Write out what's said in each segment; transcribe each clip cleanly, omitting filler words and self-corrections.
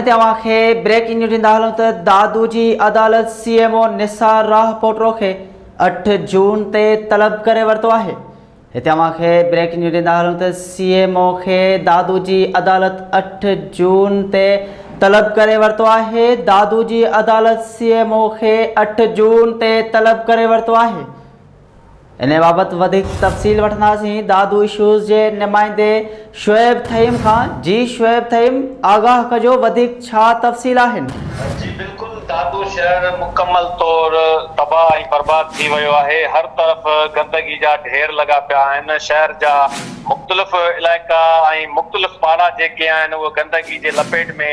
هتي اوهان کي بريڪنگ نيوز ڏيندا هلون ته دادو جي عدالت سي ايم او نثار راهپوٽرو کي 8 جون تي طلب ڪري ورتو آهي. هتي اوهان کي بريڪنگ نيوز ڏيندا هلون ته سي ايم او کي دادو جي عدالت 8 جون تي طلب ڪري ورتو آهي. دادو جي عدالت سي ايم او کي 8 جون تي طلب ڪري ورتو آهي. ان بابت وڌيڪ تفصيل وٺنداسين دادو اشوز جي نمائندي شعيب ٿهيم کان. جي شعيب ٿهيم، آگاهه ڪجو وڌيڪ ڇا تفصيل آهن؟ جي بلڪل، دادو شهر مڪمل طور تباهه ۽ برباد ٿي ويو آهي. هر طرف گندگي جا ڍير لڳا پيا آهن. شهر جا مختلف علائقا ۽ مختلف پاڙا جيڪي آهن اهي گندگي جي لپيٽ ۾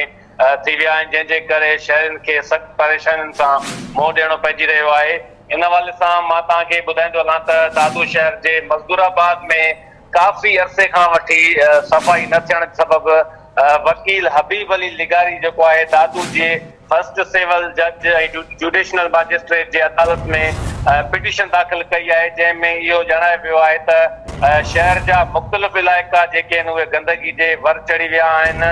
ٿي ويا آهن، جنهن جي ڪري شهرين کي سخت پريشانين سان منهن ڏيڻو پئجي رهيو آهي. ان حوالي سان مان توهان کي ٻڌائيندو هلان ته دادو شهر جي مزدور آباد ۾ ڪافي عرصي کان وٺي صفائي نه ٿيڻ سبب وڪيل حبيب علي لغاري جيڪو آهي دادو جي فرسٽ سول جج ۽ جوڊيشنل ماجسٽريٽ جي عدالت ۾ پٽيشن داخل ڪئي آهي، جنهن ۾ اهو ڄاڻايو ويو آهي ته شهر جا مختلف علائقا جيڪي آهن اهي گندگي جي ور چڙهي ويا آهن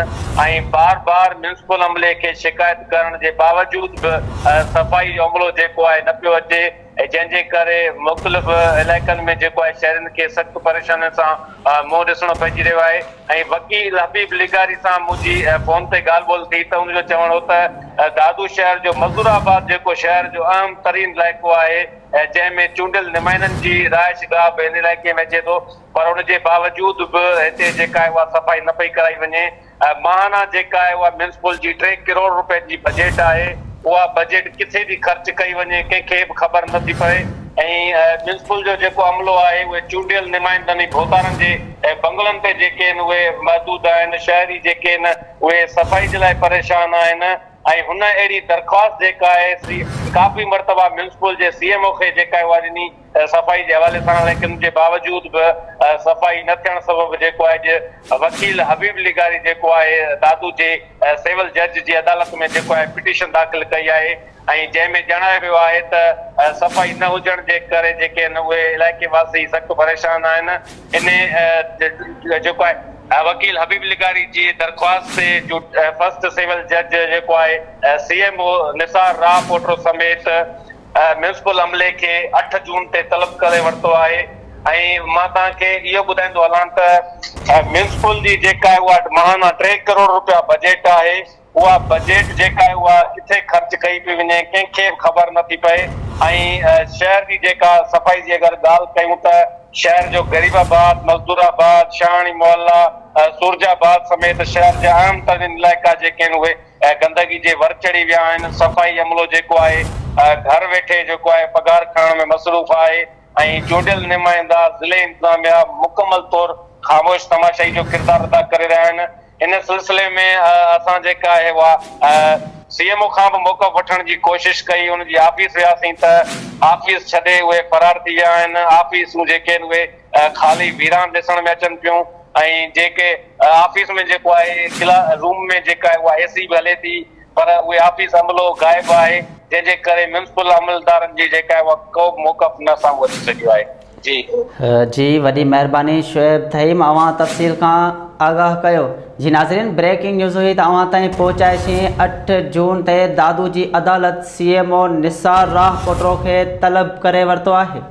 ۽ بار بار ميونسپل عملي کي شڪايت ڪرڻ جي باوجود به صفائي جو عملو جيڪو آهي نه پيو اچي، جنهن جي ڪري مختلف علائقن ۾ جيڪو آهي شهرين کي سخت پريشانين سان منهن ڏسڻو پئجي رهيو آهي. ۽ وڪيل حبيب لغاري سان منهنجي فون تي ڳالهه ٻولهه ٿي ته ان جو چوڻ هو ته دادو شهر جو مزدور آباد جيڪو شهر جو اهم ترين علائقو آهي، جنهن ۾ چونڊيل نمائندن جي رهائش گاهه به هن علائقي ۾ اچي ٿو، پر ان جي باوجود به هتي جيڪا آهي اها صفائي نه پئي ڪرائي وڃي. ماهانه جيڪا آهي اها ميونسپل جي 3 ڪروڙ روپين جي بجيٽ آهي، اها بجيٽ ڪٿي ٿي خرچ ڪئي وڃي ڪنهن کي به خبر نه ٿي پئي ۽ ميونسپل جو جيڪو عملو آهي اهي چونڊيل نمائندن ۽ ڀوتارن جي بنگلن تي جيڪي آهن اهي محدود آهن. شهري جيڪي آهن اهي صفائي جي لاء پريشان آهن ۽ هن اهڙي درخواست جيڪا آهي سي ڪافي مرتبا ميونسپل جي سي ايم او کي جيڪا آهي اها ڏني صفائي جي حوالي سان، ليڪن ان جي باوجود به صفائي نه ٿيڻ سبب جيڪو آهي اڄ وڪيل حبيب لغاري جيڪو آهي دادو جي سول جج جي عدالت ۾ جيڪو آهي پٽيشن داخل ڪئي آهي ۽ جنهن ۾ ڄاڻايو ويو آهي ته صفائي نه هجڻ جي ڪري جيڪي آهن اهي علائقي واسي سخت پريشان آهن. ان جيڪو آهي وڪيل حبيب لغاري جي درخواست تي جو فرسٽ سول جج جيڪو آهي سي ايم او نثار راهپوٽرو سميت ميونسپل عملي کي 8 جون تي طلب ڪري ورتو آهي ۽ مان توهان کي اهو ٻڌائيندو هلان ته ميونسپل جي جيڪا آهي اها ماهانه 3 ڪروڙ روپيا بجيٽ آهي، اها بجيٽ جيڪا آهي اها ڪٿي خرچ ڪئي پئي وڃي ڪنهن کي به خبر نه ٿي پئي ۽ شهر جي جيڪا صفائي جي اگر ڳالهه ڪيون ته شهر جو غريب آباد، مزدور آباد، شاهاڻي محلا، سورج آباد سميت شهر جا اهم ترين علائقا جيڪي آهن اهي گندگي جي ور چڙهي ويا آهن. صفائي عملو جيڪو آهي گهر ويٺي جيڪو آهي پگهار کڻڻ ۾ مصروف آهي ۽ چونڊيل نمائندا ضلعي انتظاميا مڪمل طور خاموش تماشائي جو ڪردار ادا ڪري رهيا آهن. ان سلسلي ۾ اسان جيڪا آهي اها سي ايم او کان به موقف وٺڻ جي ڪوشش ڪئي، ان جي آفيس وياسين ته آفيس ڇڏي اهي فرار ٿي ويا آهن. آفيسون جيڪي آهن اهي خالي ويران ڏسڻ ۾ اچن پيون ۽ جيڪي آفيس ۾ جيڪو آهي ڪلا روم ۾ جيڪا آهي اها اي سي به هلي ٿي پر اهي آفيس عملو غائب آهي، جنهن جي ڪري ميونسپل عملدارن جي جيڪا آهي اها ڪو به موقف نه سامهون اچي سگهيو آهي. جي. جي وڏي مهرباني شعيب ٿهيم اوهان تفصيل کان آگاهه ڪيو. جي ناظرين بريڪنگ نيوز هئي ته اوهان تائين پهچائيسين 8 جون تي دادو جي عدالت سي ايم او نثار راهپوٽرو کي طلب ڪري ورتو آهي.